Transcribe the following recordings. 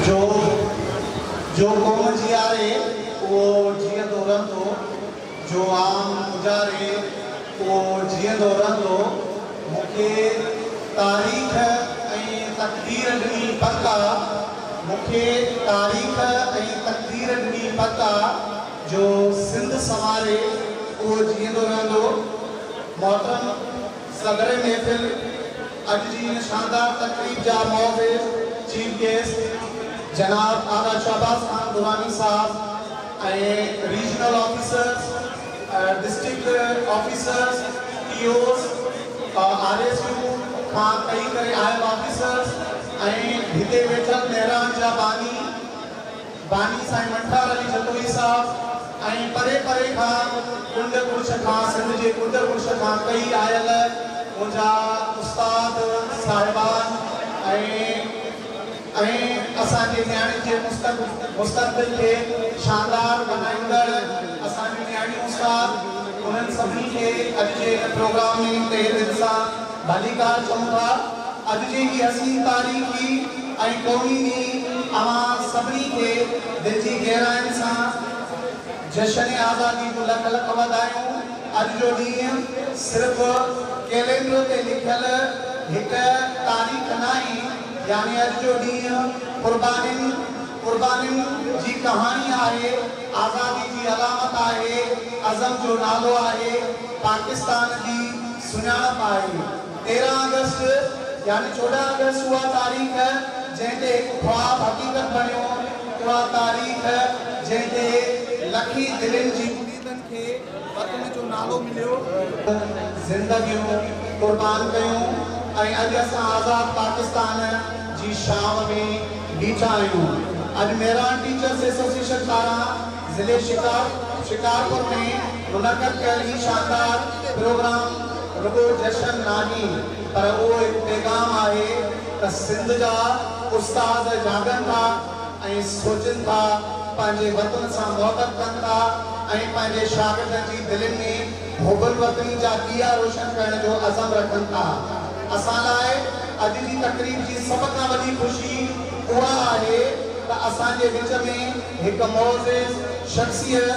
جو جو قوم جياري اهو جيئندو رهندو، جو عام اجاري اهو جيئندو رهندو. مون کي تاريخ ۽ تقدير ڏني پڪ آ، مون کي تاريخ ۽ تقدير ڏني پڪ آ، جو سنڌ سنواري اهو جيئندو رهندو. محترم صدر محفل، اڄ جي هن شاندار تقريب جا معزز چيف گيسٽ جناب آغا شهباز خان دراني صاحب ۽ regional officers, district officers, T Os, R S U کان ڪهي ڪري آيل آفيسرز ۽ هتي ويٺل مهراڻ جا باني، باني سائين منٺار علي جتوئي صاحب ۽ پري پري کان ڪنڊ ڪڙڇ کان سنڌ جي ڪنڊ ڪڙڇ کان ڪهي آيل منهنجا استاد صاحبان ۽ ۽ اسان جي نياڻين جي مستقبل کي شاندار بنائيندڙ اسان جون نياڻيون استاد انهن سڀني کي اڄ جي هن پروگرام ۾ تهه دل سان ڀليڪار چئون ٿا. اڄ جي هي حسين تاريخي ۽ قومي ڏينهن اوهان سڀني کي دل جي گهراين سان جشن آزادي جون لک لک واڌايون. اڄ جو ڏينهن صرف ڪئلينڊر تي لکيل هڪ تاريخ ناهي، يعني اڄ جو ڏينهن قربانين قربانين جي ڪهاڻي آهي، آزادي جي علامت آهي، عزم جو نالو آهي، پاڪستان جي سڃاڻپ آهي. 13 آگسٽ يعني 14 آگسٽ اها تاريخ جنهن تي هڪ خواب حقيقت بڻيو، اها تاريخ جنهن تي لکين دلين جي اميدن کي وطن جو نالو مليو. زندگيون قربان ڪيون ۽ اڄ اسان آزاد پاڪستان جي شام ۾ بيٺا آهيون. اڄ مهراڻ ٽيچرس ايسوسيئيشن پاران ضلعي شڪارپور ۾ منعقد ڪيل هي شاندار پروگرام رڳو جشن ناهي پر اهو هڪ پيغام آهي ته سنڌ جا استاد جاڳن ٿا ۽ سوچن ٿا، پنهنجي وطن سان محبت ڪن ٿا ۽ پنهنجي شاگردن جي دلين ۾ حب الوطني جا ڏيئا روشن ڪرڻ جو عزم رکن ٿا. اسان لاء اڄ جي تقريب جي سڀ کان وڏي خوشي اها آهي ته اسان جي وچ ۾ هڪ معزز شخصيت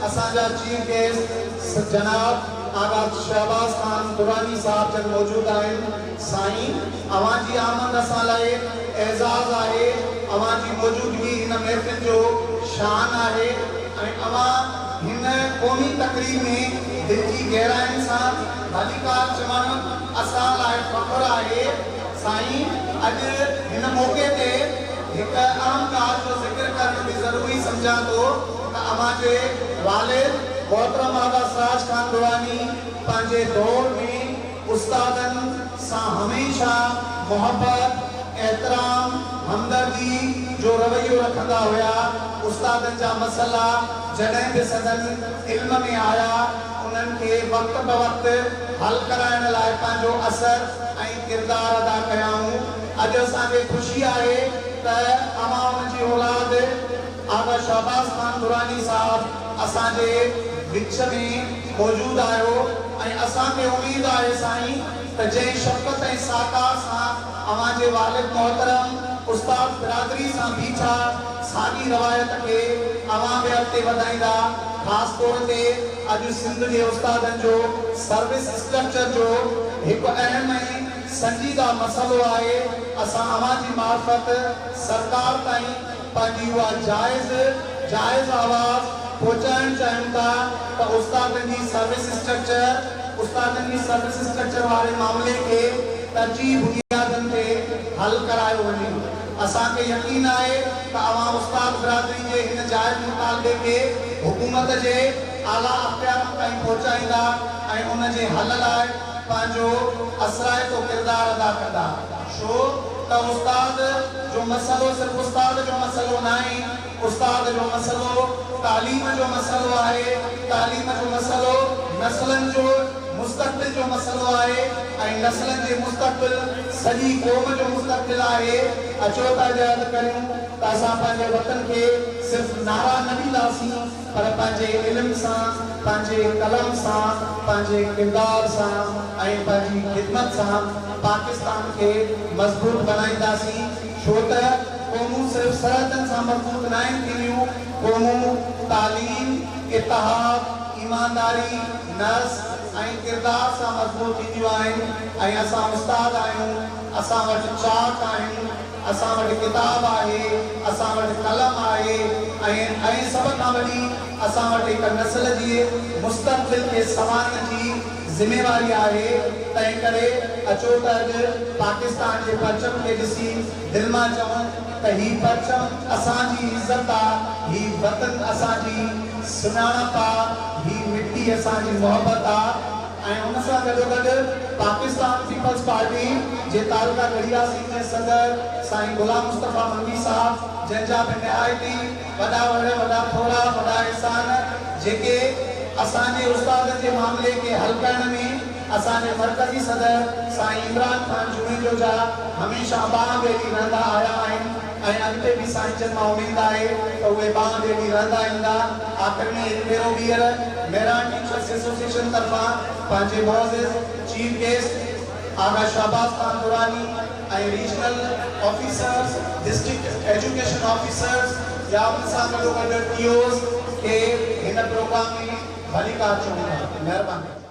اسان جا چيف گيسٽ جناب آغا شهباز خان دراني صاحب جن موجود آهن. سائين اوهان جي آمد اسان لاء اعزاز آهي، اوهان جي موجودگي هن محفل جو شان آهي ۽ اوهان هن قومي تقريب ۾ دل جي گهراين سان ڀليڪار چوڻ اسان لاء فخر آهي. سائين اڄ هن موقعي تي هڪ اهم ڳالهه جو ذڪر ڪرڻ به ضروري سمجهان ٿو ته اوهان جي والد محترم آغا سراج خان دراني پنهنجي دور ۾ استادن سان هميشه محبت، احترام، همدردي جو رويو رکندا هيا، استادن جا مسئلا جڏهن به سندن علم ۾ آيا انهن کي وقت بوقت حل ڪرائڻ لاء پنهنجو اثر ۽ ڪردار ادا ڪيائون. اڄ اسان کي خوشي آهي ته اوهان ان جي اولاد آغا شهباز خان دراني صاحب اسان جي وچ ۾ موجود آهيو ۽ اسان کي اميد آهي سائين ته جنهن شفقت ۽ سهڪار سان اوهان جي والد محترم استاد برادري سان بيٺا ساڳي روايت کي اوهان به اڳتي وڌائيندا. خاص طور تي اڄ سنڌ جي استادن جو سروس اسٽرڪچر جو هڪ اهم ۽ سنجيده مسئلو آهي، اسان اوهان جي معرفت سرڪار تائين پنهنجي اها جائز جائز آواز پهچائڻ چاهيون ٿا ته استادن جي سروس اسٽرڪچر استادن جي سروس اسٽرڪچر واري معاملي کي ترجيحي بنيادن تي حل ڪرايو وڃي. اسان کي يقين آهي ته اوهان استاد برادري جي هن جائز مطالبي کي حڪومت جي اعليٰ اختيارن تائين پهچائيندا ۽ ان جي حل لاء پنهنجو اثرائتو ڪردار ادا ڪندا. ڇو ته استاد جو مسئلو صرف استاد جو مسئلو ناهي، استاد جو مسئلو تعليم جو مسئلو آهي، تعليم جو مسئلو نسلن جو مستقبل جو مسئلو آهي ۽ نسلن جي مستقبل سڄي قوم جو مستقبل آهي. اچو ته اڄ عهد ڪريون ته اسان پنهنجي وطن کي صرف نعرا نه ڏينداسين پر پنهنجي علم سان، پنهنجي قلم سان، پنهنجي ڪردار سان ۽ پنهنجي خدمت سان پاڪستان کي مضبوط بڻائينداسين، ڇو ته قومون صرف. صرف سرحدن سان مضبوط ناهن ٿينديون، قومون تعليم، اتحاد، ايمانداري، نظم ۽ ڪردار سان مضبوط ٿينديون آهن ۽ اسان استاد آهيون، اسان وٽ چاڪ آهن، اسان وٽ ڪتاب آهي، اسان وٽ قلم آهي ۽ ۽ سڀ کان وڏي اسان وٽ هڪ نسل جي مستقبل کي سنوارڻ جي ذميواري آهي، تنهن ڪري اچو ته اڄ پاڪستان جي پرچم کي ڏسي دل مان چئون ته هي پرچم اسان جي عزت آ، هي وطن اسان جي سڃاڻپ آ، هي مٽي اسان جي محبت آ ۽ ان سان گڏوگڏ پاڪستان پيپلز پارٽي جي تعلقه ڳڙهي ياسين جي صدر سائين غلام مصطفيٰ منگي صاحب جنهن جا به نهايت ئي وڏا وڙ، وڏا ٿورا، وڏا احسان جيڪي اسان جي استادن جي معاملي کي حل ڪرڻ ۾ اسان جي مرڪزي صدر سائين عمران خان جوڻيجو جا هميشه ٻانهن ٻيلي رهندا آيا آهن ۽ اڳتي به سائين جن مان اميد آهي ته اهي ٻانهن ٻيلي رهندا ايندا. آخر ۾ هڪ ڀيرو ٻيهر مهراڻ ٽيچرس ايسوسيئيشن طرفان پنهنجي معزز chief guest Agha Shahbaz Khan Durrani ۽ regional officers, district education officers يا ان سان گڏوگڏ ٽي اوز کي هن پروگرام ۾ ڀليڪار چئون ٿا. مهرباني.